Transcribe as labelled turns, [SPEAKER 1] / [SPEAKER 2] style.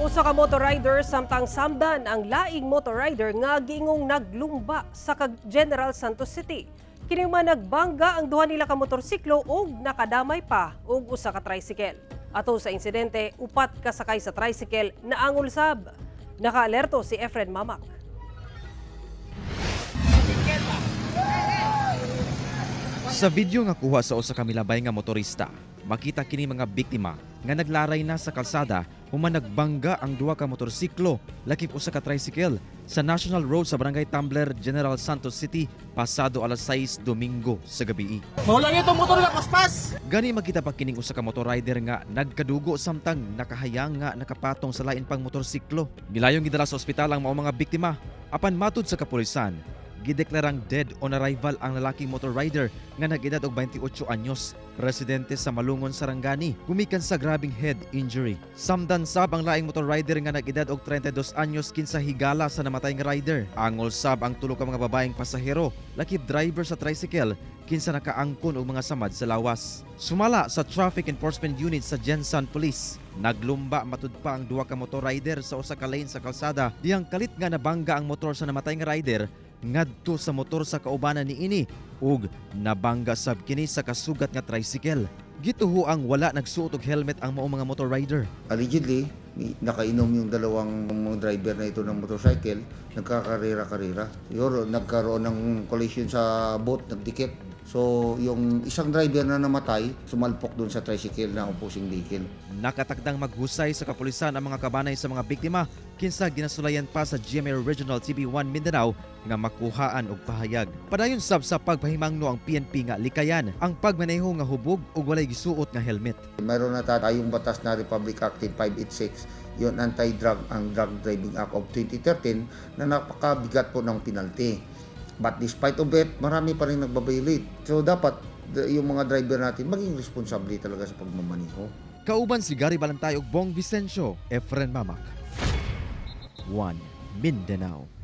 [SPEAKER 1] usa ka motor rider samtang samdan ang laing motor rider nga giingong naglumba sa General Santos City. Kini man nagbangga ang duha nila ka motorsiklo ug nakadamay pa og usa ka tricycle. Ato sa insidente, upat ka sakay sa tricycle naangol sab. Nakaalerto si Efren Mamak.
[SPEAKER 2] Sa video nga kuha sa usa ka milabay nga motorista, makita kini mga biktima nga naglaray na sa kalsada human nagbangga ang duha ka motorsiklo lakip usa ka tricycle sa National Road sa Barangay Tambler, General Santos City, pasado alas 6 Domingo sa gabi.
[SPEAKER 3] Mao lang itong motor nga paspas.
[SPEAKER 2] Gani makita pa kining usa ka motor rider nga nagkadugo samtang nakahayang nga nakapatong sa lain pang motorsiklo. Gilayong gidala sa ospital ang mao mga biktima, apan matud sa kapulisan, gideklarang dead on arrival ang lalaking motor rider nga nag-edad og 28 anyos, residente sa Malungon, Sarangani, gumikan sa grabeng head injury. Samdan sab ang laing motor rider nga nag-edad og 32 anyos, kinsa higala sa namatay nga rider. Angol sab ang tulo ka mga babaeng pasahero, lakip driver sa tricycle, kinsa nakaangkon og mga samad sa lawas. Sumala sa Traffic Enforcement Unit sa Gensan Police, naglumba matud pa ang duha ka motor rider sa usa ka lane sa kalsada dihang kalit nga nabangga ang motor sa namatay nga rider ngadto sa motor sa kaubanan niini ug nabangga sab kini sa kasugat nga tricycle. Gituho ang wala nagsuot og helmet ang mao mga motor rider.
[SPEAKER 4] Allegedly, nakainom yung dalawang mga driver na ito ng motorcycle, nagkakarera-karera. Siguro, nagkaroon ng collision sa boat, nagdikit. So, yung isang driver na namatay, sumalpok dun sa tricycle na opposing vehicle.
[SPEAKER 2] Nakatakdang maghusay sa kapulisan ang mga kabanay sa mga biktima, kinsa ginasulayan pa sa GMA Regional TV1 Mindanao nga makuhaan og pahayag. Padayon sab sa pagpahimangno ang PNP nga likayan ang pagmaneho nga hubog ug walay gisuot nga helmet.
[SPEAKER 4] Mayroon na tayong batas na Republic Act 586, yun anti-drug, ang Drug Driving Act of 2013 na napakabigat po ng penalty. But despite of it, marami pa rin nagva-violate. So dapat yung mga driver natin maging responsable talaga sa pagmamaniho.
[SPEAKER 2] Kauban si Gary Balantay ug Bong Vicencio, Efren Mamak. 1 Mindanao.